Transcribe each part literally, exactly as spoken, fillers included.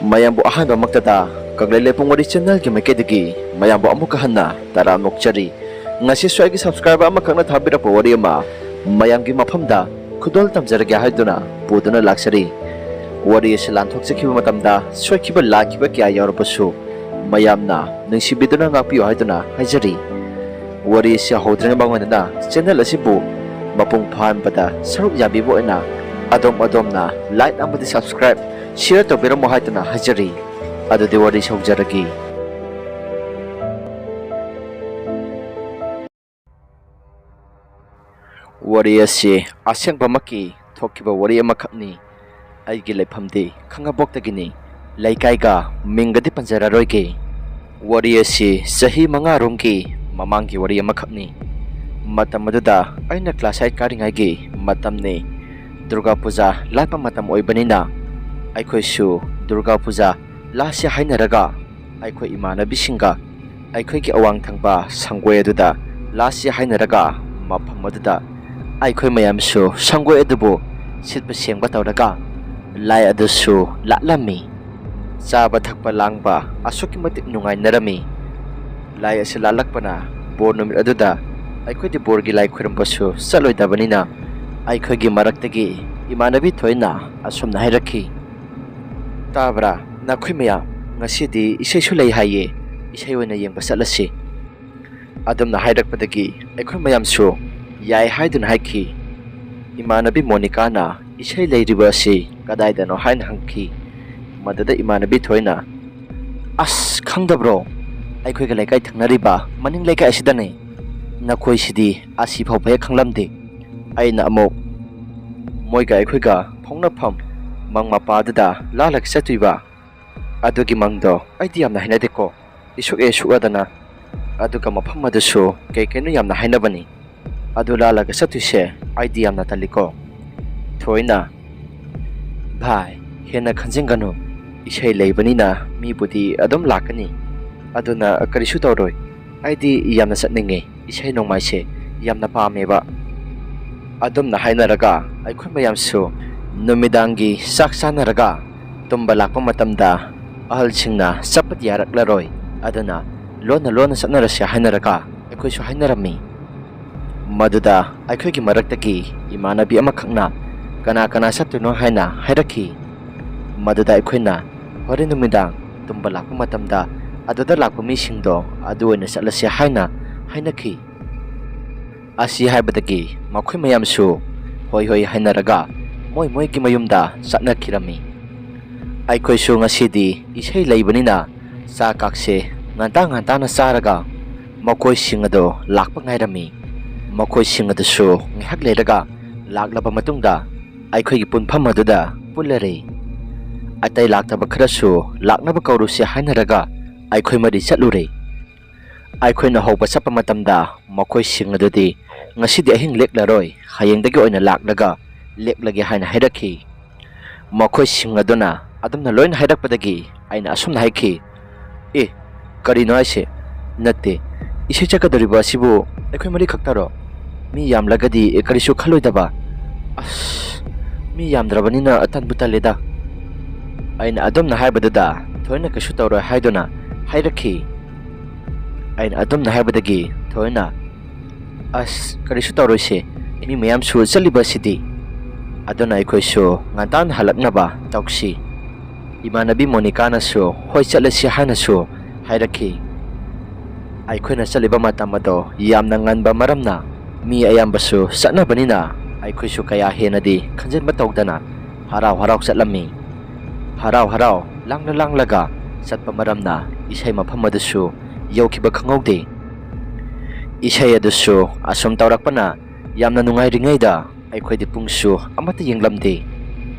ꯃꯌꯥꯝꯕꯨ ꯑꯍꯥꯟꯕꯃꯛꯇꯗ ꯀꯪꯂꯩ ꯂꯩꯄꯨꯡ ꯋꯥꯔꯤ channelꯒꯤ ꯃꯥꯏꯀꯩꯗꯒꯤ ꯃꯌꯥꯝꯕꯨ ꯑꯃꯨꯛꯀ ꯍꯟꯅ ꯇꯔꯥꯝꯅ ꯑꯣꯛꯆꯔꯤ꯫ ꯉꯁꯤꯁꯨ ꯑꯩꯒꯤ subscriber ꯑꯃꯈꯛꯅ ꯊꯥꯕꯤꯔꯛꯄ ꯋꯥꯔꯤ ꯑꯃ ꯃꯌꯥꯝꯒꯤ ꯃꯐꯝꯗ ꯈꯨꯗꯣꯜ ꯇꯝꯖꯔꯒꯦ ꯍꯥꯏꯗꯨꯅ ꯄꯨꯗꯨꯅ ꯂꯥꯛꯆꯔꯤ꯫ ꯋꯥꯔꯤ ꯑꯁꯤ ꯂꯥꯟꯊꯣꯛꯆꯈꯤꯕ ꯃꯇꯝꯗ ꯁꯣꯏꯈꯤꯕ ꯂꯥꯟꯈꯤꯕ ꯀꯌꯥ ꯌꯥꯎꯔꯕꯁꯨ ꯃꯌꯥꯝꯅ ꯅꯨꯡꯁꯤꯕꯤꯗꯨꯅ ꯉꯥꯛꯄꯤꯌꯨ ꯍꯥꯏꯗꯨꯅ ꯍꯥꯏꯖꯔꯤ꯫ ꯋꯥꯔꯤ ꯑꯁꯤ ꯍꯧꯗ꯭ꯔꯤꯉꯩ ꯃꯃꯥꯡꯗ channel ꯑꯁꯤꯕꯨ ꯃꯄꯨꯡ ꯐꯥꯍꯟꯕꯗ ꯁꯔꯨꯛ ꯌꯥꯕꯤꯕ ꯑꯣꯏꯅ ꯑꯗꯣꯝ ꯑꯗꯣꯝꯅ like ꯑꯃꯗꯤ subscribe, share ꯇꯧꯕꯤꯔꯝꯃꯨ ꯍꯥꯏꯗꯨꯅ ꯍꯥꯏꯖꯔꯤ꯫ ꯑꯗꯨꯗꯤ ꯋꯥꯔꯤ ꯍꯧꯖꯔꯒꯦ꯫ ꯋꯥꯔꯤ ꯑꯁꯤ ꯑꯁꯦꯡꯕꯃꯛꯀꯤ ꯊꯣꯛꯈꯤꯕ ꯋꯥꯔꯤ ꯑꯃꯈꯛꯅꯤ꯫ ꯑꯩꯒꯤ ꯂꯩꯐꯝꯗꯤ ꯈꯥꯉꯕꯣꯛꯇꯒꯤꯅꯤ꯫ ꯂꯩꯀꯥꯏꯒ ꯃꯤꯡꯒꯗꯤ ꯄꯟꯖꯔꯔꯣꯏꯒꯦ꯫ ꯋꯥꯔꯤ ꯑꯁꯤ ꯆꯍꯤ ꯃꯉꯥꯔꯣꯝꯒꯤ ꯃꯃꯥꯡꯒꯤ ꯋꯥꯔꯤ ꯑꯃꯈꯛꯅꯤ꯫ ꯃꯇꯝ ꯑꯗꯨꯗ ꯑꯩꯅ class eight ꯀꯥꯔꯤꯉꯩꯒꯤ ꯃꯇꯝꯅꯤ꯫ ꯗꯨꯔꯒꯥ ꯄꯨꯖꯥ ꯂꯥꯠꯄ ꯃꯇꯝ ꯑꯣꯏꯕꯅꯤꯅ ꯑꯩꯈꯣꯏꯁꯨ ꯗꯨꯔꯒꯥ ꯄꯨꯖꯥ ꯂꯥꯠꯁꯤ ꯍꯥꯏꯅꯔꯒ ꯑꯩꯈꯣꯏ ꯏꯃꯥꯟꯅꯕꯤꯁꯤꯡꯒ ꯑꯩꯈꯣꯏꯒꯤ ꯑꯋꯥꯡ ꯊꯪꯕ ꯁꯪꯒꯣꯏ ꯑꯗꯨꯗ ꯂꯥꯠꯁꯤ ꯍꯥꯏꯅꯔꯒ ꯃꯐꯝ ꯑꯗꯨꯗ ꯑꯩꯈꯣꯏ ꯃꯌꯥꯝꯁꯨ ꯁꯪꯒꯣꯏ ꯑꯗꯨꯕꯨ ꯁꯤꯠꯄ ꯁꯦꯡꯕ ꯇꯧꯔꯒ ꯂꯥꯏ ꯑꯗꯨꯁꯨ ꯂꯥꯠꯂꯝꯃꯤ꯫ ꯆꯥꯕ ꯊꯛꯄ ꯂꯥꯡꯕ ꯑꯁꯨꯛꯀꯤ ꯃꯇꯤꯛ ꯅꯨꯡꯉꯥꯏꯅꯔꯝꯃꯤ꯫ ꯂꯥꯏ ꯑꯁꯤ ꯂꯥꯠꯂꯛꯄꯅ ꯕꯣꯔ ꯅꯨꯃꯤꯠ ꯑꯗꯨꯗ ꯑꯩꯈꯣꯏꯗꯤ ꯕꯣꯔꯒꯤ ꯂꯥꯏ ꯈꯨꯔꯨꯝꯕꯁꯨ ꯆꯠꯂꯣꯏꯗꯕꯅꯤꯅ ꯑꯩꯈꯣꯏꯒꯤ ꯃꯔꯛꯇꯒꯤ ꯏꯃꯥꯟꯅꯕꯤ ꯊꯣꯏꯅ ꯑꯁꯨꯝꯅ ꯍꯥꯏꯔꯛꯈꯤ, "ꯇꯥꯕ꯭ꯔꯥ? ꯅꯈꯣꯏ ꯃꯌꯥꯝ, ꯉꯁꯤꯗꯤ ꯏꯁꯩꯁꯨ ꯂꯩ ꯍꯥꯏꯌꯦ, ꯏꯁꯩ ꯑꯣꯏꯅ ꯌꯦꯡꯕ ꯆꯠꯂꯁꯤ꯫" ꯑꯗꯨꯝꯅ ꯍꯥꯏꯔꯛꯄꯗꯒꯤ ꯑꯩꯈꯣꯏ ꯃꯌꯥꯝꯁꯨ ꯌꯥꯏ ꯍꯥꯏꯗꯨꯅ ꯍꯥꯏꯈꯤ꯫ ꯏꯃꯥꯟꯅꯕꯤ ꯃꯣꯅꯤꯀꯥꯅ ꯏꯁꯩ ꯂꯩꯔꯤꯕ ꯑꯁꯤ ꯀꯗꯥꯏꯗꯅꯣ ꯍꯥꯏꯅ ꯍꯪꯈꯤ꯫ ꯃꯗꯨꯗ ꯏꯃꯥꯟꯅꯕꯤ ꯊꯣꯏꯅ, "ꯑꯁ, ꯈꯪꯗꯕ꯭ꯔꯣ? ꯑꯩꯈꯣꯏꯒ ꯂꯩꯀꯥꯏ ꯊꯪꯅꯔꯤꯕ ꯃꯅꯤꯡ ꯂꯩꯀꯥꯏ ꯑꯁꯤꯗꯅꯦ꯫ ꯅꯈꯣꯏꯁꯤꯗꯤ ꯑꯁꯤ ꯐꯥꯎꯕ ꯍꯦꯛ ꯈꯪꯂꯝꯗꯦ꯫" ꯑꯩꯅ ꯑꯃꯨꯛ ꯃꯣꯏꯒ ꯑꯩꯈꯣꯏꯒ ꯐꯥꯎꯅꯐꯝ ꯃꯪ ꯃꯄꯥꯗꯨꯗ ꯂꯥꯜꯂꯒ ꯆꯠꯇꯣꯏꯕ꯫ ꯑꯗꯨꯒꯤ ꯃꯪꯗꯣ ꯑꯩꯗꯤ ꯌꯥꯝꯅ ꯍꯩꯅꯗꯦꯀꯣ꯫ ꯏꯁꯨꯛ ꯍꯦꯛ ꯁꯨꯛꯑꯗꯅ꯫ ꯑꯗꯨꯒ ꯃꯐꯝ ꯑꯗꯨꯁꯨ ꯀꯩ ꯀꯩꯅꯣ ꯌꯥꯝꯅ ꯍꯥꯏꯅꯕꯅꯤ꯫ ꯑꯗꯨ ꯂꯥꯜꯂꯒ ꯆꯠꯇꯣꯏꯁꯦ ꯑꯩꯗꯤ ꯌꯥꯝꯅ ꯇꯜꯂꯤꯀꯣ꯫ ꯊꯣꯏꯅ, "ꯚꯥꯏ, ꯍꯦꯟꯅ ꯈꯟꯖꯤꯟꯒꯅꯨ꯫ ꯏꯁꯩ ꯂꯩꯕꯅꯤꯅ ꯃꯤꯕꯨꯗꯤ ꯑꯗꯨꯝ ꯂꯥꯛꯀꯅꯤ꯫ ꯑꯗꯨꯅ ꯀꯔꯤꯁꯨ ꯇꯧꯔꯣꯏ꯫ ꯑꯩꯗꯤ ꯌꯥꯝꯅ ꯆꯠꯅꯤꯡꯉꯦ꯫ ꯏꯁꯩ ꯅꯣꯡꯃꯥꯏꯁꯦ ꯌꯥꯝꯅ ꯄꯥꯝꯃꯦꯕ꯫" ꯑꯗꯨꯝꯅ ꯍꯥꯏꯅꯔꯒ ꯑꯩꯈꯣꯏ ꯃꯌꯥꯝꯁꯨ ꯅꯨꯃꯤꯗꯥꯡꯒꯤ ꯆꯥꯛ ꯆꯥꯅꯔꯒ ꯇꯨꯝꯕ ꯂꯥꯛꯄ ꯃꯇꯝꯗ ꯑꯍꯜꯁꯤꯡꯅ ꯆꯠꯄꯗꯤ ꯌꯥꯔꯛꯂꯔꯣꯏ, ꯑꯗꯨꯅ ꯂꯣꯟꯅ ꯂꯣꯟꯅ ꯆꯠꯅꯔꯁꯤ ꯍꯥꯏꯅꯔꯒ ꯑꯩꯈꯣꯏꯁꯨ ꯍꯥꯏꯅꯔꯝꯃꯤ꯫ ꯃꯗꯨꯗ ꯑꯩꯈꯣꯏꯒꯤ ꯃꯔꯛꯇꯒꯤ ꯏꯃꯥꯟꯅꯕꯤ ꯑꯃꯈꯛꯅ ꯀꯅꯥ ꯀꯅꯥ ꯆꯠꯇꯣꯏꯅꯣ ꯍꯥꯏꯅ ꯍꯥꯏꯔꯛꯈꯤ꯫ ꯃꯗꯨꯗ ꯑꯩꯈꯣꯏꯅ ꯍꯣꯔꯦꯟ ꯅꯨꯃꯤꯗꯥꯡ ꯇꯨꯝꯕ ꯂꯥꯛꯄ ꯃꯇꯝꯗ ꯑꯗꯨꯗ ꯂꯥꯛꯄ ꯃꯤꯁꯤꯡꯗꯣ ꯑꯗꯨ ꯑꯣꯏꯅ ꯆꯠꯂꯁꯤ ꯍꯥꯏꯅ ꯍꯥꯏꯅꯈꯤ꯫ ꯑꯁꯤ ꯍꯥꯏꯕꯗꯒꯤ ꯃꯈꯣꯏ ꯃꯌꯥꯝꯁꯨ ꯍꯣꯏ ꯍꯣꯏ ꯍꯥꯏꯅꯔꯒ ꯃꯣꯏ ꯃꯣꯏꯒꯤ ꯃꯌꯨꯝꯗ ꯆꯠꯅꯈꯤꯔꯝꯃꯤ꯫ ꯑꯩꯈꯣꯏꯁꯨ ꯉꯁꯤꯗꯤ ꯏꯁꯩ ꯂꯩꯕꯅꯤꯅ ꯆꯥ ꯀꯥꯛꯁꯦ ꯉꯟꯇꯥ ꯉꯟꯇꯥꯅ ꯆꯥꯔꯒ ꯃꯈꯣꯏꯁꯤꯡ ꯑꯗꯨ ꯂꯥꯛꯄ ꯉꯥꯏꯔꯝꯃꯤ꯫ ꯃꯈꯣꯏꯁꯤꯡ ꯑꯗꯨꯁꯨ ꯉꯥꯏꯍꯥꯛ ꯂꯩꯔꯒ ꯂꯥꯛꯂꯕ ꯃꯇꯨꯡꯗ ꯑꯩꯈꯣꯏꯒꯤ ꯄꯨꯟꯐꯝ ꯑꯗꯨꯗ ꯄꯨꯜꯂꯔꯦ꯫ ꯑꯇꯩ ꯂꯥꯛꯇꯕ ꯈꯔꯁꯨ ꯂꯥꯛꯅꯕ ꯀꯧꯔꯨꯁꯦ ꯍꯥꯏꯅꯔꯒ ꯑꯩꯈꯣꯏ ꯃꯔꯤ ꯆꯠꯂꯨꯔꯦ꯫ ꯑꯩꯈꯣꯏꯅ ꯍꯧꯕ ꯆꯠꯄ ꯃꯇꯝꯗ ꯃꯈꯣꯏꯁꯤꯡ ꯑꯗꯨꯗꯤ ꯉꯁꯤꯗꯤ ꯑꯍꯤꯡ ꯂꯦꯛꯂꯔꯣꯏ, ꯍꯌꯦꯡꯗꯒꯤ ꯑꯣꯏꯅ ꯂꯥꯛꯂꯒ ꯂꯦꯛꯂꯒꯦ ꯍꯥꯏꯅ ꯍꯥꯏꯔꯛꯈꯤ꯫ ꯃꯈꯣꯏꯁꯤꯡ ꯑꯗꯨꯅ ꯑꯗꯨꯝꯅ ꯂꯣꯏꯅ ꯍꯥꯏꯔꯛꯄꯗꯒꯤ ꯑꯩꯅ ꯑꯁꯨꯝꯅ ꯍꯥꯏꯈꯤ, "ꯑꯦ, ꯀꯔꯤꯅꯣ ꯍꯥꯏꯁꯦ? ꯅꯠꯇꯦ, ꯏꯁꯩ ꯆꯠꯀꯗꯧꯔꯤꯕ ꯑꯁꯤꯕꯨ ꯑꯩꯈꯣꯏ ꯃꯔꯤ ꯈꯛꯇꯔꯣ? ꯃꯤ ꯌꯥꯝꯂꯒꯗꯤ ꯀꯔꯤꯁꯨ ꯈꯜꯂꯣꯏꯗꯕ꯫ ꯑꯁ, ꯃꯤ ꯌꯥꯝꯗ꯭ꯔꯕꯅꯤꯅ ꯇꯟꯕꯨ ꯇꯜꯂꯦꯗ"꯫ ꯑꯩꯅ ꯑꯗꯨꯝꯅ ꯍꯥꯏꯕꯗꯨꯗ ꯊꯣꯏꯅ ꯀꯩꯁꯨ ꯇꯧꯔꯣꯏ ꯍꯥꯏꯗꯨꯅ ꯍꯥꯏꯔꯛꯈꯤ꯫ ꯑꯩꯅ ꯑꯗꯨꯝꯅ ꯍꯥꯏꯕꯗꯒꯤ ꯊꯣꯏꯅ, "ꯑꯁ, ꯀꯔꯤꯁꯨ ꯇꯧꯔꯣꯏꯁꯦ, ꯃꯤ ꯃꯌꯥꯝꯁꯨ ꯆꯠꯂꯤꯕ ꯑꯁꯤꯗꯤ꯫ ꯑꯗꯨꯅ ꯑꯩꯈꯣꯏꯁꯨ ꯉꯟꯇꯥꯅ ꯍꯜꯂꯛꯅꯕ ꯇꯧꯁꯤ"꯫ ꯏꯃꯥꯟꯅꯕꯤ ꯃꯣꯅꯤꯀꯥꯅꯁꯨ "ꯍꯣꯏ, ꯆꯠꯂꯁꯤ" ꯍꯥꯏꯅꯁꯨ ꯍꯥꯏꯔꯛꯈꯤ꯫ ꯑꯩꯈꯣꯏꯅ ꯆꯠꯂꯤꯕ ꯃꯇꯝ ꯑꯗꯣ ꯌꯥꯝꯅ ꯉꯟꯕ ꯃꯔꯝꯅ ꯃꯤ ꯑꯌꯥꯝꯕꯁꯨ ꯆꯠꯅꯕꯅꯤꯅ ꯑꯩꯈꯣꯏꯁꯨ ꯀꯌꯥ ꯍꯦꯟꯅꯗꯤ ꯈꯟꯖꯤꯟꯕ ꯇꯧꯗꯅ ꯍꯔꯥꯎ ꯍꯔꯥꯎ ꯆꯠꯂꯝꯃꯤ꯫ ꯍꯔꯥꯎ ꯍꯔꯥꯎ ꯂꯥꯡꯂ ꯂꯥꯡꯂꯒ ꯆꯠꯄ ꯃꯔꯝꯅ ꯏꯁꯩ ꯃꯐꯝ ꯑꯗꯨꯁꯨ ꯌꯧꯈꯤꯕ ꯈꯪꯍꯧꯗꯦ꯫ ꯏꯁꯩ ꯑꯗꯨꯁꯨ ꯑꯁꯨꯝ ꯇꯧꯔꯛꯄꯅ ꯌꯥꯝꯅ ꯅꯨꯡꯉꯥꯏꯔꯤꯉꯩꯗ ꯑꯩꯈꯣꯏꯗꯤ ꯄꯨꯡꯁꯨ ꯑꯃꯠꯇ ꯌꯦꯡꯂꯝꯗꯦ꯫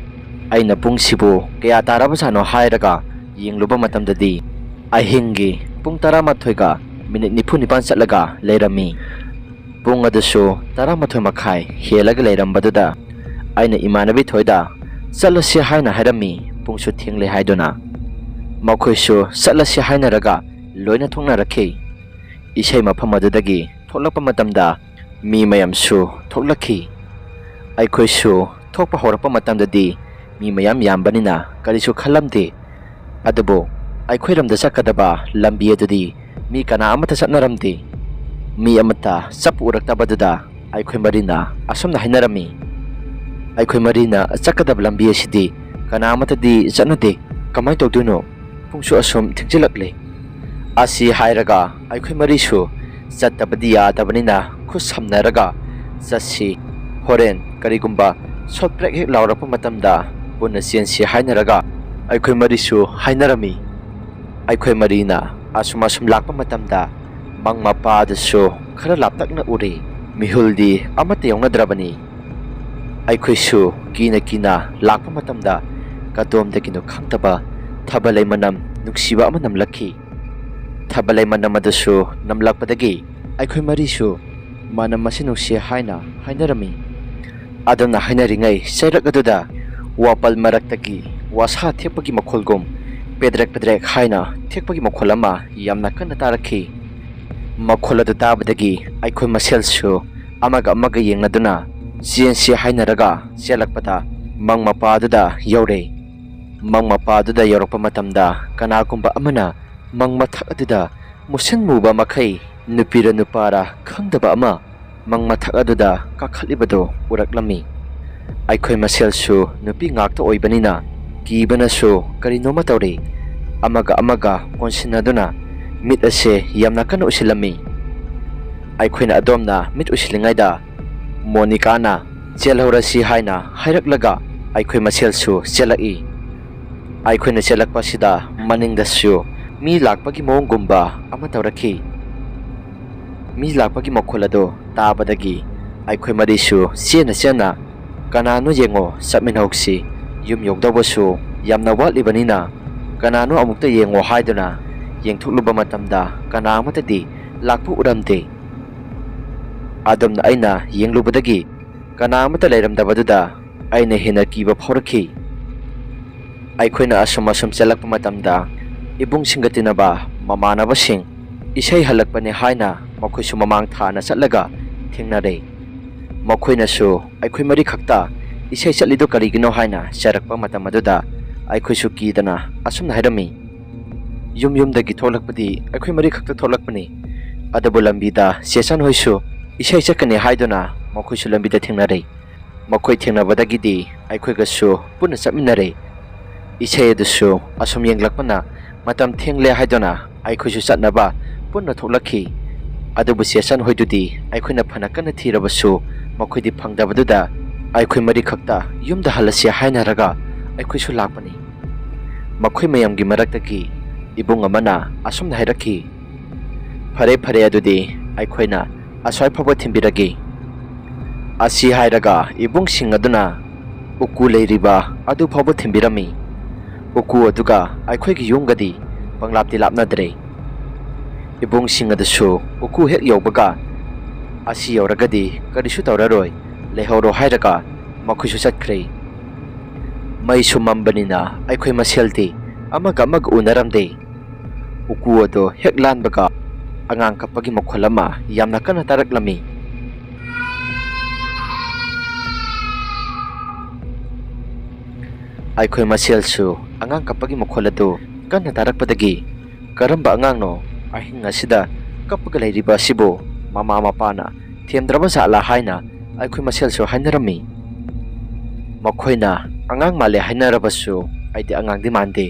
ꯑꯩꯅ ꯄꯨꯡꯁꯤꯕꯨ ꯀꯌꯥ ꯇꯥꯔꯕꯖꯥꯠꯅꯣ ꯍꯥꯏꯔꯒ ꯌꯦꯡꯂꯨꯕ ꯃꯇꯝꯗꯗꯤ ꯑꯍꯤꯡꯒꯤ ꯄꯨꯡ ꯇꯔꯥꯃꯥꯊꯣꯏꯒ ꯃꯤꯅꯤꯠ ꯅꯤꯐꯨ ꯅꯤꯄꯥꯟ ꯆꯠꯂꯒ ꯂꯩꯔꯝꯃꯤ꯫ ꯄꯨꯡ ꯑꯗꯨꯁꯨ ꯇꯔꯥꯃꯥꯊꯣꯏ ꯃꯈꯥꯏ ꯍꯦꯜꯂꯒ ꯂꯩꯔꯝꯕꯗꯨꯗ ꯑꯩꯅ ꯏꯃꯥꯟꯅꯕꯤ ꯊꯣꯏꯗ "ꯆꯠꯂꯁꯤ" ꯍꯥꯏꯅ ꯍꯥꯏꯔꯝꯃꯤ, ꯄꯨꯡꯁꯨ ꯊꯦꯡꯂꯦ ꯍꯥꯏꯗꯨꯅ꯫ ꯃꯈꯣꯏꯁꯨ ꯆꯠꯂꯁꯤ ꯍꯥꯏꯅꯔꯒ ꯂꯣꯏꯅ ꯊꯣꯛꯅꯔꯛꯈꯤ꯫ ꯏꯁꯩ ꯃꯐꯝ ꯑꯗꯨꯗꯒꯤ ꯊꯣꯛꯂꯛꯄ ꯃꯇꯝꯗ ꯃꯤ ꯃꯌꯥꯝꯁꯨ ꯊꯣꯛꯂꯛꯈꯤ꯫ ꯑꯩꯈꯣꯏꯁꯨ ꯊꯣꯛꯄ ꯍꯧꯔꯛꯄ ꯃꯇꯝꯗꯗꯤ ꯃꯤ ꯃꯌꯥꯝ ꯌꯥꯝꯕꯅꯤꯅ ꯀꯔꯤꯁꯨ ꯈꯜꯂꯝꯗꯦ꯫ ꯑꯗꯨꯕꯨ ꯑꯩꯈꯣꯏꯔꯣꯝꯗ ꯆꯠꯀꯗꯕ ꯂꯝꯕꯤ ꯑꯗꯨꯗꯤ ꯃꯤ ꯀꯅꯥ ꯑꯃꯠꯇ ꯆꯠꯅꯔꯝꯗꯦ꯫ ꯃꯤ ꯑꯃꯠꯇ ꯆꯠꯄ ꯎꯔꯛꯇꯕꯗꯨꯗ ꯑꯩꯈꯣꯏ ꯃꯔꯤꯅ ꯑꯁꯨꯝꯅ ꯍꯥꯏꯅꯔꯝꯃꯤ, "ꯑꯩꯈꯣꯏ ꯃꯔꯤꯅ ꯆꯠꯀꯗꯕ ꯂꯝꯕꯤ ꯑꯁꯤꯗꯤ ꯀꯅꯥ ꯑꯃꯠꯇꯗꯤ ꯆꯠꯅꯗꯦ꯫ ꯀꯃꯥꯏꯅ ꯇꯧꯗꯣꯏꯅꯣ? ꯄꯨꯡꯁꯨ ꯑꯁꯨꯝ ꯊꯦꯡꯖꯤꯜꯂꯛꯂꯦ꯫" ꯑꯁꯤ ꯍꯥꯏꯔꯒ ꯑꯩꯈꯣꯏ ꯃꯔꯤꯁꯨ ꯆꯠꯇꯕꯗꯤ ꯌꯥꯗꯕꯅꯤꯅ ꯈꯨꯠ ꯁꯝꯅꯔꯒ, "ꯆꯠꯁꯤ, ꯍꯣꯔꯦꯟ ꯀꯔꯤꯒꯨꯝꯕ ꯁꯣꯠ ꯕ꯭ꯔꯦꯛ ꯍꯦꯛ ꯂꯥꯎꯔꯛꯄ ꯃꯇꯝꯗ ꯄꯨꯟꯅ ꯆꯦꯟꯁꯤ" ꯍꯥꯏꯅꯔꯒ ꯑꯩꯈꯣꯏ ꯃꯔꯤꯁꯨ ꯍꯥꯏꯅꯔꯝꯃꯤ꯫ ꯑꯩꯈꯣꯏ ꯃꯔꯤꯅ ꯑꯁꯨꯝ ꯑꯁꯨꯝ ꯂꯥꯛꯄ ꯃꯇꯝꯗ ꯃꯪ ꯃꯄꯥ ꯑꯗꯨꯁꯨ ꯈꯔ ꯂꯥꯞꯇꯛꯅ ꯎꯔꯦ꯫ ꯃꯤꯍꯨꯜꯗꯤ ꯑꯃꯠꯇ ꯌꯥꯎꯅꯗ꯭ꯔꯕꯅꯤ꯫ ꯑꯩꯈꯣꯏꯁꯨ ꯀꯤꯅ ꯀꯤꯅ ꯂꯥꯛꯄ ꯃꯇꯝꯗ ꯀꯗꯣꯝꯗꯒꯤꯅꯣ ꯈꯪꯗꯕ ꯊꯕ ꯂꯩ ꯃꯅꯝ ꯅꯨꯡꯁꯤꯕ ꯑꯃ ꯅꯝꯂꯛꯈꯤ꯫ ꯊꯕ ꯂꯩ ꯃꯅꯝ ꯑꯗꯨꯁꯨ ꯅꯝꯂꯛꯄꯗꯒꯤ ꯑꯩꯈꯣꯏ ꯃꯔꯤꯁꯨ ꯃꯅꯝ ꯑꯁꯤ ꯅꯨꯡꯁꯤ ꯍꯥꯏꯅ ꯍꯥꯏꯅꯔꯝꯃꯤ꯫ ꯑꯗꯨꯝꯅ ꯍꯥꯏꯅꯔꯤꯉꯩ ꯆꯩꯔꯛ ꯑꯗꯨꯗ ꯋꯥꯄꯜ ꯃꯔꯛꯇꯒꯤ ꯋꯥꯁꯥ ꯊꯦꯛꯄꯒꯤ ꯃꯈꯣꯜꯒꯨꯝ ꯄꯦꯗ꯭ꯔꯦꯛ ꯄꯦꯗ꯭ꯔꯦꯛ ꯍꯥꯏꯅ ꯊꯦꯛꯄꯒꯤ ꯃꯈꯣꯜ ꯑꯃ ꯌꯥꯝꯅ ꯀꯟꯅ ꯇꯥꯔꯛꯈꯤ꯫ ꯃꯈꯣꯜ ꯑꯗꯨ ꯇꯥꯕꯗꯒꯤ ꯑꯩꯈꯣꯏ ꯃꯁꯦꯜꯁꯨ ꯑꯃꯒ ꯑꯃꯒ ꯌꯦꯡꯅꯗꯨꯅ ꯆꯦꯟꯁꯤ ꯍꯥꯏꯅꯔꯒ ꯆꯦꯜꯂꯛꯄꯗ ꯃꯪ ꯃꯄꯥ ꯑꯗꯨꯗ ꯌꯧꯔꯦ꯫ ꯃꯪ ꯃꯄꯥ ꯑꯗꯨꯗ ꯌꯧꯔꯛꯄ ꯃꯇꯝꯗ ꯀꯅꯥꯒꯨꯝꯕ ꯑꯃꯅ ꯃꯪ ꯃꯊꯛ ꯑꯗꯨꯗ ꯃꯨꯁꯤꯟ ꯃꯨꯕ ꯃꯈꯩ ꯅꯨꯄꯤꯔ ꯅꯨꯄꯥꯔ ꯈꯪꯗꯕ ꯑꯃ ꯃꯪ ꯃꯊꯛ ꯑꯗꯨꯗ ꯀꯥꯈꯠꯂꯤꯕꯗꯨ ꯎꯔꯛꯂꯝꯃꯤ꯫ ꯑꯩꯈꯣꯏ ꯃꯁꯦꯜꯁꯨ ꯅꯨꯄꯤ ꯉꯥꯛꯇ ꯑꯣꯏꯕꯅꯤꯅ ꯀꯤꯕꯅꯁꯨ ꯀꯔꯤꯅꯣꯃ ꯇꯧꯔꯤ꯫ ꯑꯃꯒ ꯑꯃꯒ ꯀꯣꯟꯁꯤꯟꯅꯗꯨꯅ ꯃꯤꯠ ꯑꯁꯦ ꯌꯥꯝꯅ ꯀꯟꯅ ꯎꯏꯁꯤꯜꯂꯝꯃꯤ꯫ ꯑꯩꯈꯣꯏꯅ ꯑꯗꯣꯝꯅ ꯃꯤꯠ ꯎꯏꯁꯤꯜꯂꯤꯉꯩꯗ ꯃꯣꯅꯤꯀꯥꯅ "ꯆꯦꯜꯍꯧꯔꯁꯤ" ꯍꯥꯏꯅ ꯍꯥꯏꯔꯛꯂꯒ ꯑꯩꯈꯣꯏ ꯃꯁꯦꯜꯁꯨ ꯆꯦꯜꯂꯛꯏ꯫ ꯑꯩꯈꯣꯏꯅ ꯆꯦꯜꯂꯛꯄꯁꯤꯗ ꯃꯅꯤꯡꯗꯁꯨ ꯃꯤ ꯂꯥꯛꯄꯒꯤ ꯃꯑꯣꯡꯒꯨꯝꯕ ꯑꯃ ꯇꯧꯔꯛꯈꯤ꯫ ꯃꯤ ꯂꯥꯛꯄꯒꯤ ꯃꯈꯣꯜ ꯑꯗꯨ ꯇꯥꯕꯗꯒꯤ ꯑꯩꯈꯣꯏ ꯃꯔꯤꯁꯨ ꯆꯦꯟꯅ ꯆꯦꯟꯅ "ꯀꯅꯥꯅꯣ ꯌꯦꯡꯉꯣ, ꯆꯠꯃꯤꯟꯅꯍꯧꯁꯤ, ꯌꯨꯝ ꯌꯧꯗꯧꯕꯁꯨ ꯌꯥꯝꯅ ꯋꯥꯠꯂꯤꯕꯅꯤꯅ ꯀꯅꯥꯅꯣ ꯑꯃꯨꯛꯇ ꯌꯦꯡꯉꯣ" ꯍꯥꯏꯗꯨꯅ ꯌꯦꯡꯊꯣꯛꯂꯨꯕ ꯃꯇꯝꯗ ꯀꯅꯥ ꯑꯃꯠꯇꯗꯤ ꯂꯥꯛꯄ ꯎꯔꯝꯗꯦ꯫ ꯑꯗꯨꯝꯅ ꯑꯩꯅ ꯌꯦꯡꯂꯨꯕꯗꯒꯤ ꯀꯅꯥ ꯑꯃꯠꯇ ꯂꯩꯔꯝꯗꯕꯗꯨꯗ ꯑꯩꯅ ꯍꯦꯟꯅ ꯀꯤꯕ ꯐꯥꯎꯔꯛꯈꯤ꯫ ꯑꯩꯈꯣꯏꯅ ꯑꯁꯨꯝ ꯑꯁꯨꯝ ꯆꯠꯂꯛꯄ ꯃꯇꯝꯗ ꯏꯕꯨꯡꯁꯤꯡꯒ ꯇꯤꯟꯅꯕ ꯃꯃꯥꯟꯅꯕꯁꯤꯡ ꯏꯁꯩ ꯍꯜꯂꯛꯄꯅꯦ ꯍꯥꯏꯅ ꯃꯈꯣꯏꯁꯨ ꯃꯃꯥꯡ ꯊꯥꯅ ꯆꯠꯂꯒ ꯊꯦꯡꯅꯔꯦ꯫ ꯃꯈꯣꯏꯅꯁꯨ ꯑꯩꯈꯣꯏ ꯃꯔꯤꯈꯛꯇ "ꯏꯁꯩ ꯆꯠꯂꯤꯗꯣ ꯀꯔꯤꯒꯤꯅꯣ?" ꯍꯥꯏꯅ ꯆꯩꯔꯛꯄ ꯃꯇꯝ ꯑꯗꯨꯗ ꯑꯩꯈꯣꯏꯁꯨ ꯀꯤꯗꯅ ꯑꯁꯨꯝꯅ ꯍꯥꯏꯔꯝꯃꯤ, "ꯌꯨꯝ ꯌꯨꯝꯗꯒꯤ ꯊꯣꯛꯂꯛꯄꯗꯤ ꯑꯩꯈꯣꯏ ꯃꯔꯤ ꯈꯛꯇ ꯊꯣꯛꯂꯛꯄꯅꯤ, ꯑꯗꯨꯕꯨ ꯂꯝꯕꯤꯗ ꯆꯦꯆꯟ ꯍꯣꯏꯁꯨ ꯏꯁꯩ ꯆꯠꯀꯅꯤ ꯍꯥꯏꯗꯨꯅ ꯃꯈꯣꯏꯁꯨ ꯂꯝꯕꯤꯗ ꯊꯦꯡꯅꯔꯦ꯫ ꯃꯈꯣꯏ ꯊꯦꯡꯅꯕꯗꯒꯤꯗꯤ ꯑꯩꯈꯣꯏꯒꯁꯨ ꯄꯨꯟꯅ ꯆꯠꯃꯤꯟꯅꯔꯦ꯫ ꯏꯁꯩ ꯑꯗꯨꯁꯨ ꯑꯁꯨꯝ ꯌꯦꯡꯂꯛꯄꯅ ꯃꯇꯝ ꯊꯦꯡꯂꯦ ꯍꯥꯏꯗꯨꯅ ꯑꯩꯈꯣꯏꯁꯨ ꯆꯠꯅꯕ ꯄꯨꯟꯅ ꯊꯣꯛꯂꯛꯈꯤ꯫ ꯑꯗꯨꯕꯨ ꯆꯦꯆꯟ ꯍꯣꯏꯗꯨꯗꯤ ꯑꯩꯈꯣꯏꯅ ꯐꯅ ꯀꯟꯅ ꯊꯤꯔꯕꯁꯨ ꯃꯈꯣꯏꯗꯤ ꯐꯪꯗꯕꯗꯨꯗ ꯑꯩꯈꯣꯏ ꯃꯔꯤꯈꯛꯇ ꯌꯨꯝꯗ ꯍꯜꯂꯁꯤ ꯍꯥꯏꯅꯔꯒ ꯑꯩꯈꯣꯏꯁꯨ ꯂꯥꯛꯄꯅꯤ꯫ ꯃꯈꯣꯏ ꯃꯌꯥꯝꯒꯤ ꯃꯔꯛꯇꯒꯤ ꯏꯕꯨꯡ ꯑꯃꯅ ꯑꯁꯨꯝꯅ ꯍꯥꯏꯔꯛꯈꯤ, "ꯐꯔꯦ, ꯐꯔꯦ, ꯑꯗꯨꯗꯤ ꯑꯩꯈꯣꯏꯅ ꯑꯁ꯭ꯋꯥꯏ ꯐꯥꯎꯕ ꯊꯤꯟꯕꯤꯔꯒꯦ"꯫ ꯑꯁꯤ ꯍꯥꯏꯔꯒ ꯏꯕꯨꯡꯁꯤꯡ ꯑꯗꯨꯅ ꯎꯀꯨ ꯂꯩꯔꯤꯕ ꯑꯗꯨ ꯐꯥꯎꯕ ꯊꯤꯟꯕꯤꯔꯝꯃꯤ꯫ ꯎꯀꯨ ꯑꯗꯨꯒ ꯑꯩꯈꯣꯏꯒꯤ ꯌꯨꯝꯒꯗꯤ ꯄꯪꯂꯥꯞꯇꯤ ꯂꯥꯞꯅꯗ꯭ꯔꯦ꯫ ꯏꯕꯨꯡꯁꯤꯡ ꯑꯗꯨꯁꯨ ꯎꯀꯨ ꯍꯦꯛ ꯌꯧꯕꯒ, "ꯑꯁꯤ ꯌꯧꯔꯒꯗꯤ ꯀꯔꯤꯁꯨ ꯇꯧꯔꯔꯣꯏ, ꯂꯩꯍꯧꯔꯣ" ꯍꯥꯏꯔꯒ ꯃꯈꯣꯏꯁꯨ ꯆꯠꯈ꯭ꯔꯦ꯫ ꯃꯩꯁꯨ ꯃꯝꯕꯅꯤꯅ ꯑꯩꯈꯣꯏ ꯃꯁꯦꯜꯗꯤ ꯑꯃꯒ ꯑꯃꯒ ꯎꯅꯔꯝꯗꯦ꯫ ꯎꯀꯨ ꯑꯗꯨ ꯍꯦꯛ ꯂꯥꯟꯕꯒ ꯑꯉꯥꯡ ꯀꯞꯄꯒꯤ ꯃꯈꯣꯜ ꯑꯃ ꯌꯥꯝꯅ ꯀꯟꯅ ꯇꯥꯔꯛꯂꯝꯃꯤ꯫ ꯑꯩꯈꯣꯏ ꯃꯁꯦꯜꯁꯨ ꯑꯉꯥꯡ ꯀꯞꯄꯒꯤ ꯃꯈꯣꯜ ꯑꯗꯨ ꯀꯟꯅ ꯇꯥꯔꯛꯄꯗꯒꯤ, "ꯀꯔꯝꯕ ꯑꯉꯥꯡꯅꯣ ꯑꯍꯤꯡ ꯑꯁꯤꯗ ꯀꯞꯄꯒ ꯂꯩꯔꯤꯕ ꯑꯁꯤꯕꯨ? ꯃꯃꯥ ꯃꯄꯥꯅ ꯊꯦꯝꯗ꯭ꯔꯕ ꯖꯥꯠꯂꯥ?" ꯍꯥꯏꯅ ꯑꯩꯈꯣꯏ ꯃꯁꯦꯜꯁꯨ ꯍꯥꯏꯅꯔꯝꯃꯤ꯫ ꯃꯈꯣꯏꯅ ꯑꯉꯥꯡ ꯃꯥꯜꯂꯦ ꯍꯥꯏꯅꯔꯕꯁꯨ ꯑꯩꯗꯤ ꯑꯉꯥꯡꯗꯤ ꯃꯥꯟꯗꯦ꯫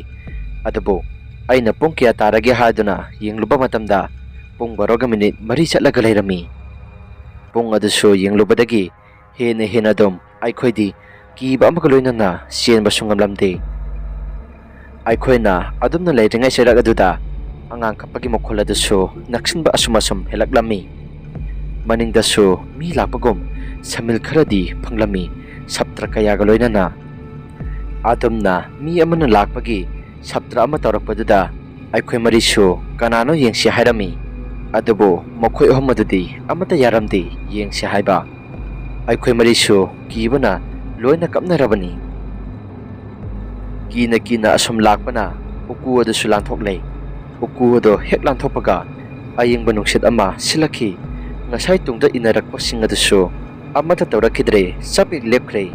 ꯑꯗꯨꯕꯨ ꯑꯩꯅ ꯄꯨꯡ ꯀꯌꯥ ꯇꯥꯔꯒꯦ ꯍꯥꯏꯗꯨꯅ ꯌꯦꯡꯂꯨꯕ ꯃꯇꯝꯗ ꯄꯨꯡ ꯕꯥꯔꯣꯒ ꯃꯤꯅꯤꯠ ꯃꯔꯤ ꯆꯠꯂꯒ ꯂꯩꯔꯝꯃꯤ꯫ ꯄꯨꯡ ꯑꯗꯨꯁꯨ ꯌꯦꯡꯂꯨꯕꯗꯒꯤ ꯍꯦꯟꯅ ꯍꯦꯟꯅ ꯑꯗꯨꯝ ꯑꯩꯈꯣꯏꯗꯤ ꯀꯤꯕ ꯑꯃꯒ ꯂꯣꯏꯅꯅ ꯆꯦꯟꯕꯁꯨ ꯉꯝꯂꯝꯗꯦ꯫ ꯑꯩꯈꯣꯏꯅ ꯑꯗꯨꯝꯅ ꯂꯩꯔꯤꯉꯩ ꯆꯩꯔꯛ ꯑꯗꯨꯗ ꯑꯉꯥꯡ ꯀꯞꯄꯒꯤ ꯃꯈꯣꯜ ꯑꯗꯨꯁꯨ ꯅꯛꯁꯤꯟꯕ ꯑꯁꯨꯝ ꯑꯁꯨꯝ ꯍꯦꯜꯂꯛꯂꯝꯃꯤ꯫ ꯃꯅꯤꯡꯗꯁꯨ ꯃꯤ ꯂꯥꯛꯄꯒꯨꯝ ꯁꯃꯤꯜ ꯈꯔꯗꯤ ꯐꯪꯂꯝꯃꯤ꯫ ꯁꯥꯇ꯭ꯔ ꯀꯌꯥꯒ ꯂꯣꯏꯅꯅ ꯑꯗꯨꯝꯅ ꯃꯤ ꯑꯃꯅ ꯂꯥꯛꯄꯒꯤ ꯁꯥꯇ꯭ꯔ ꯑꯃ ꯇꯧꯔꯛꯄꯗꯨꯗ ꯑꯩꯈꯣꯏ ꯃꯔꯤꯁꯨ ꯀꯅꯥꯅꯣ ꯌꯦꯡꯁꯤ ꯍꯥꯏꯔꯝꯃꯤ꯫ ꯑꯗꯨꯕꯨ ꯃꯈꯣꯏ ꯑꯍꯨꯝ ꯑꯗꯨꯗꯤ ꯑꯃꯠꯇ ꯌꯥꯔꯝꯗꯦ ꯌꯦꯡꯁꯤ ꯍꯥꯏꯕ꯫ ꯑꯩꯈꯣꯏ ꯃꯔꯤꯁꯨ ꯀꯤꯕꯅ ꯂꯣꯏꯅ ꯀꯞꯅꯔꯕꯅꯤ꯫ ꯀꯤꯅ ꯀꯤꯅ ꯑꯁꯨꯝ ꯂꯥꯛꯄꯅ ꯎꯀꯨ ꯑꯗꯨꯁꯨ ꯂꯥꯟꯊꯣꯛꯂꯦ꯫ ꯎꯀꯨ ꯑꯗꯨ ꯍꯦꯛ ꯂꯥꯟꯊꯣꯛꯄꯒ ꯑꯌꯤꯡꯕ ꯅꯨꯡꯁꯤꯠ ꯑꯃ ꯁꯤꯠꯂꯛꯈꯤ꯫ ꯉꯁꯥꯏ ꯇꯨꯡꯗ ꯏꯟꯅꯔꯛꯄꯁꯤꯡ ꯑꯗꯨꯁꯨ ꯑꯃꯠꯇ ꯇꯧꯔꯛꯈꯤꯗ꯭ꯔꯦ, ꯆꯞ ꯍꯦꯛ ꯂꯦꯞꯈ꯭ꯔꯦ꯫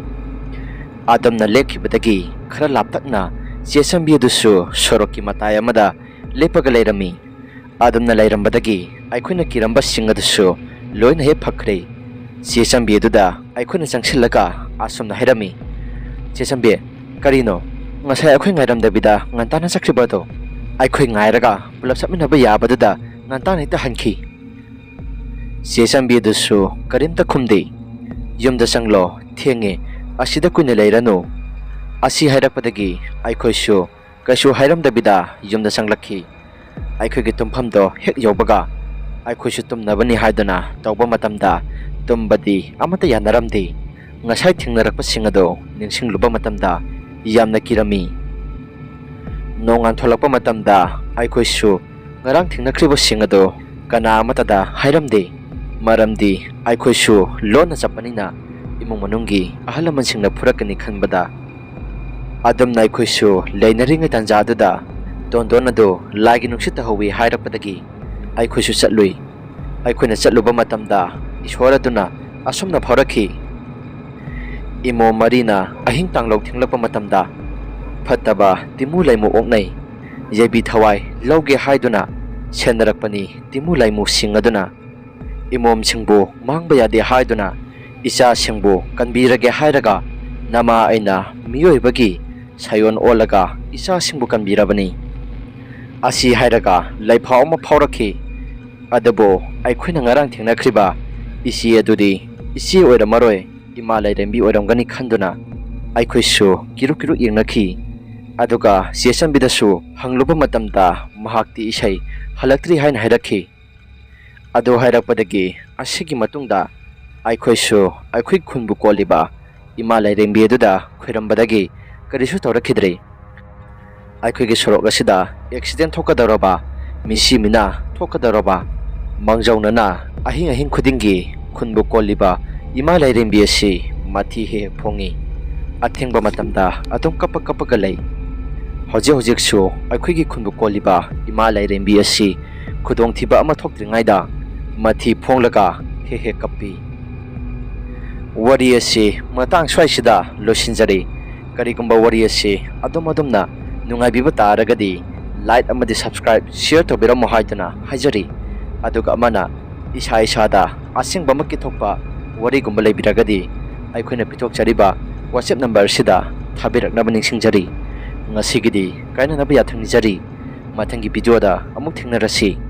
ꯑꯗꯨꯝꯅ ꯂꯦꯞꯈꯤꯕꯗꯒꯤ ꯈꯔ ꯂꯥꯞꯇꯛꯅ ꯆꯦꯆꯝꯕꯤ ꯑꯗꯨꯁꯨ ꯁꯣꯔꯣꯛꯀꯤ ꯃꯇꯥꯏ ꯑꯃꯗ ꯂꯦꯞꯄꯒ ꯂꯩꯔꯝꯃꯤ꯫ ꯑꯗꯨꯝꯅ ꯂꯩꯔꯝꯕꯗꯒꯤ ꯑꯩꯈꯣꯏꯅ ꯀꯤꯔꯝꯕꯁꯤꯡ ꯑꯗꯨꯁꯨ ꯂꯣꯏꯅ ꯍꯦꯛ ꯐꯈ꯭ꯔꯦ꯫ ꯆꯦꯆꯝꯕꯤ ꯑꯗꯨꯗ ꯑꯩꯈꯣꯏꯅ ꯆꯪꯁꯤꯜꯂꯒ ꯑꯁꯨꯝꯅ ꯍꯥꯏꯔꯝꯃꯤ, "ꯆꯦꯆꯝꯕꯤ, ꯀꯔꯤꯅꯣ? ꯉꯁꯥꯏ ꯑꯩꯈꯣꯏ ꯉꯥꯏꯔꯝꯗꯕꯤꯗ ꯉꯟꯇꯥꯅ ꯆꯠꯈ꯭ꯔꯤꯕ ꯑꯗꯣ? ꯑꯩꯈꯣꯏ ꯉꯥꯏꯔꯒ ꯄꯨꯂꯞ ꯆꯠꯃꯤꯟꯅꯕ ꯌꯥꯕꯗꯨꯗ ꯉꯟꯇꯥꯅ ꯍꯦꯛꯇ ꯍꯟꯈꯤ꯫" ꯆꯦꯆꯝꯕꯤ ꯑꯗꯨꯁꯨ ꯀꯔꯤꯝꯇ ꯈꯨꯝꯗꯦ꯫ "ꯌꯨꯝꯗ ꯆꯪꯂꯣ, ꯊꯦꯡꯉꯦ, ꯑꯁꯤꯗ ꯀꯨꯏꯅ ꯂꯩꯔꯅꯨ꯫" ꯑꯁꯤ ꯍꯥꯏꯔꯛꯄꯗꯒꯤ ꯑꯩꯈꯣꯏꯁꯨ ꯀꯩꯁꯨ ꯍꯥꯏꯔꯝꯗꯕꯤꯗ ꯌꯨꯝꯗ ꯆꯪꯂꯛꯈꯤ꯫ ꯑꯩꯈꯣꯏꯒꯤ ꯇꯨꯝꯐꯝꯗꯣ ꯍꯦꯛ ꯌꯧꯕꯒ ꯑꯩꯈꯣꯏꯁꯨ ꯇꯨꯝꯅꯕꯅꯤ ꯍꯥꯏꯗꯨꯅ ꯇꯧꯕ ꯃꯇꯝꯗ ꯇꯨꯝꯕꯗꯤ ꯑꯃꯠꯇ ꯌꯥꯅꯔꯝꯗꯦ꯫ ꯉꯁꯥꯏ ꯊꯦꯡꯅꯔꯛꯄꯁꯤꯡ ꯑꯗꯣ ꯅꯤꯡꯁꯤꯡꯂꯨꯕ ꯃꯇꯝꯗ ꯌꯥꯝꯅ ꯀꯤꯔꯝꯃꯤ꯫ ꯅꯣꯡꯉꯥꯟꯊꯣꯂꯛꯄ ꯃꯇꯝꯗ ꯑꯩꯈꯣꯏꯁꯨ ꯉꯔꯥꯡ ꯊꯦꯡꯅꯈ꯭ꯔꯤꯕꯁꯤꯡ ꯑꯗꯣ ꯀꯅꯥ ꯑꯃꯠꯇꯗ ꯍꯥꯏꯔꯝꯗꯦ꯫ ꯃꯔꯝꯗꯤ ꯑꯩꯈꯣꯏꯁꯨ ꯂꯣꯟꯅ ꯆꯠꯄꯅꯤꯅ ꯏꯃꯨꯡ ꯃꯅꯨꯡꯒꯤ ꯑꯍꯜ ꯂꯃꯟꯁꯤꯡꯅ ꯐꯨꯔꯛꯀꯅꯤ ꯈꯟꯕꯗ꯫ ꯑꯗꯨꯝꯅ ꯑꯩꯈꯣꯏꯁꯨ ꯂꯩꯅꯔꯤꯉꯩ ꯇꯥꯟꯖꯥꯗꯨꯗ ꯇꯣꯟꯗꯣꯟ ꯑꯗꯨ ꯂꯥꯏꯒꯤ ꯅꯨꯡꯁꯤꯠ ꯇꯧꯍꯧꯋꯤ ꯍꯥꯏꯔꯛꯄꯗꯒꯤ ꯑꯩꯈꯣꯏꯁꯨ ꯆꯠꯂꯨꯏ꯫ ꯑꯩꯈꯣꯏꯅ ꯆꯠꯂꯨꯕ ꯃꯇꯝꯗ ꯏꯁꯣꯔ ꯑꯗꯨꯅ ꯑꯁꯨꯝꯅ ꯐꯥꯎꯔꯛꯈꯤ, "ꯏꯃꯣꯝ ꯃꯔꯤꯅ ꯑꯍꯤꯡ ꯇꯥꯡꯂꯧ ꯊꯦꯡꯂꯛꯄ ꯃꯇꯝꯗ ꯐꯠꯇꯕ ꯇꯤꯃꯨ ꯂꯩꯃꯨ ꯑꯣꯛꯅꯩ꯫ ꯌꯩꯕꯤ ꯊꯋꯥꯏ ꯂꯧꯒꯦ ꯍꯥꯏꯗꯨꯅ ꯁꯦꯟꯅꯔꯛꯄꯅꯤ ꯇꯤꯃꯨ ꯂꯩꯃꯨꯁꯤꯡ ꯑꯗꯨꯅ꯫ ꯏꯃꯣꯝꯁꯤꯡꯕꯨ ꯃꯥꯡꯕ ꯌꯥꯗꯦ ꯍꯥꯏꯗꯨꯅ ꯏꯆꯥꯁꯤꯡꯕꯨ ꯀꯟꯕꯤꯔꯒꯦ ꯍꯥꯏꯔꯒ ꯅꯃꯥ ꯑꯩꯅ ꯃꯤꯑꯣꯏꯕꯒꯤ ꯁꯥꯌꯣꯟ ꯑꯣꯜꯂꯒ ꯏꯆꯥꯁꯤꯡꯕꯨ ꯀꯟꯕꯤꯔꯕꯅꯤ꯫" ꯑꯁꯤ ꯍꯥꯏꯔꯒ ꯂꯩꯐꯥꯎ ꯑꯃ ꯐꯥꯎꯔꯛꯈꯤ꯫ ꯑꯗꯨꯕꯨ ꯑꯩꯈꯣꯏꯅ ꯉꯔꯥꯡ ꯊꯦꯡꯅꯈ꯭ꯔꯤꯕ ꯏꯆꯦ ꯑꯗꯨꯗꯤ ꯏꯆꯦ ꯑꯣꯏꯔꯝꯃꯔꯣꯏ, ꯏꯃꯥ ꯂꯥꯏꯔꯦꯝꯕꯤ ꯑꯣꯏꯔꯝꯒꯅꯤ ꯈꯟꯗꯨꯅ ꯑꯩꯈꯣꯏꯁꯨ ꯀꯤꯔꯨꯛ ꯀꯤꯔꯨꯛ ꯌꯦꯡꯅꯈꯤ꯫ ꯑꯗꯨꯒ ꯆꯦꯆꯝꯕꯤꯗꯁꯨ ꯍꯪꯂꯨꯕ ꯃꯇꯝꯗ ꯃꯍꯥꯛꯇꯤ ꯏꯁꯩ ꯍꯜꯂꯛꯇ꯭ꯔꯤ ꯍꯥꯏꯅ ꯍꯥꯏꯔꯛꯈꯤ꯫ ꯑꯗꯨ ꯍꯥꯏꯔꯛꯄꯗꯒꯤ ꯑꯁꯤꯒꯤ ꯃꯇꯨꯡꯗ ꯑꯩꯈꯣꯏꯁꯨ ꯑꯩꯈꯣꯏ ꯈꯨꯟꯕꯨ ꯀꯣꯜꯂꯤꯕ ꯏꯃꯥ ꯂꯥꯏꯔꯦꯝꯕꯤ ꯑꯗꯨꯗ ꯈꯣꯏꯔꯝꯕꯗꯒꯤ ꯀꯔꯤꯁꯨ ꯇꯧꯔꯛꯈꯤꯗ꯭ꯔꯦ꯫ ꯑꯩꯈꯣꯏꯒꯤ ꯁꯣꯔꯣꯛ ꯑꯁꯤꯗ ꯑꯦꯛꯁꯤꯗꯦꯟ ꯊꯣꯛꯀꯗꯧꯔꯕ, ꯃꯤꯁꯤ ꯃꯤꯅꯥ ꯊꯣꯛꯀꯗꯧꯔꯕ, ꯃꯥꯡꯖꯧꯅꯅ ꯑꯍꯤꯡ ꯑꯍꯤꯡ ꯈꯨꯗꯤꯡꯒꯤ ꯈꯨꯟꯕꯨ ꯀꯣꯜꯂꯤꯕ ꯏꯃꯥ ꯂꯥꯏꯔꯦꯝꯕꯤ ꯑꯁꯤ ꯃꯊꯤ ꯍꯦꯛ ꯍꯦꯛ ꯐꯣꯡꯉꯤ꯫ ꯑꯊꯦꯡꯕ ꯃꯇꯝꯗ ꯑꯗꯨꯝ ꯀꯞꯄ ꯀꯞꯄꯒ ꯂꯩ꯫ ꯍꯧꯖꯤꯛ ꯍꯧꯖꯤꯛꯁꯨ ꯑꯩꯈꯣꯏꯒꯤ ꯈꯨꯟꯕꯨ ꯀꯣꯜꯂꯤꯕ ꯏꯃꯥ ꯂꯥꯏꯔꯦꯝꯕꯤ ꯑꯁꯤ ꯈꯨꯗꯣꯡꯊꯤꯕ ꯑꯃ ꯊꯣꯛꯇ꯭ꯔꯤꯉꯩꯗ ꯃꯊꯤ ꯐꯣꯡꯂꯒ ꯍꯦꯛ ꯍꯦꯛ ꯀꯞꯄꯤ꯫ ꯋꯥꯔꯤ ꯑꯁꯤ ꯃꯇꯥꯡ ꯁ꯭ꯋꯥꯏꯁꯤꯗ ꯂꯣꯏꯁꯤꯟꯖꯔꯤ꯫ ꯀꯔꯤꯒꯨꯝꯕ ꯋꯥꯔꯤ ꯑꯁꯤ ꯑꯗꯨꯝ ꯑꯗꯨꯝꯅ ꯅꯨꯡꯉꯥꯏꯕꯤꯕ ꯇꯥꯔꯒꯗꯤ like ꯑꯃꯗꯤ subscribe, share ꯇꯧꯕꯤꯔꯝꯃꯣ ꯍꯥꯏꯗꯨꯅ ꯍꯥꯏꯖꯔꯤ꯫ ꯑꯗꯨꯒ ꯑꯃꯅ, ꯏꯁꯥ ꯏꯁꯥꯗ ꯑꯁꯦꯡꯕꯃꯛꯀꯤ ꯊꯣꯛꯄ ꯋꯥꯔꯤꯒꯨꯝꯕ ꯂꯩꯕꯤꯔꯒꯗꯤ ꯑꯩꯈꯣꯏꯅ ꯄꯤꯊꯣꯛꯆꯔꯤꯕ WhatsApp number ꯑꯁꯤꯗ ꯊꯥꯕꯤꯔꯛꯅꯕ ꯅꯤꯡꯁꯤꯡꯖꯔꯤ꯫ ꯉꯁꯤꯒꯤꯗꯤ ꯀꯥꯏꯅꯅꯕ ꯌꯥꯊꯪ ꯅꯤꯖꯔꯤ꯫ ꯃꯊꯪꯒꯤ video ꯗ ꯑꯃꯨꯛ ꯊꯦꯡꯅꯔꯁꯤ꯫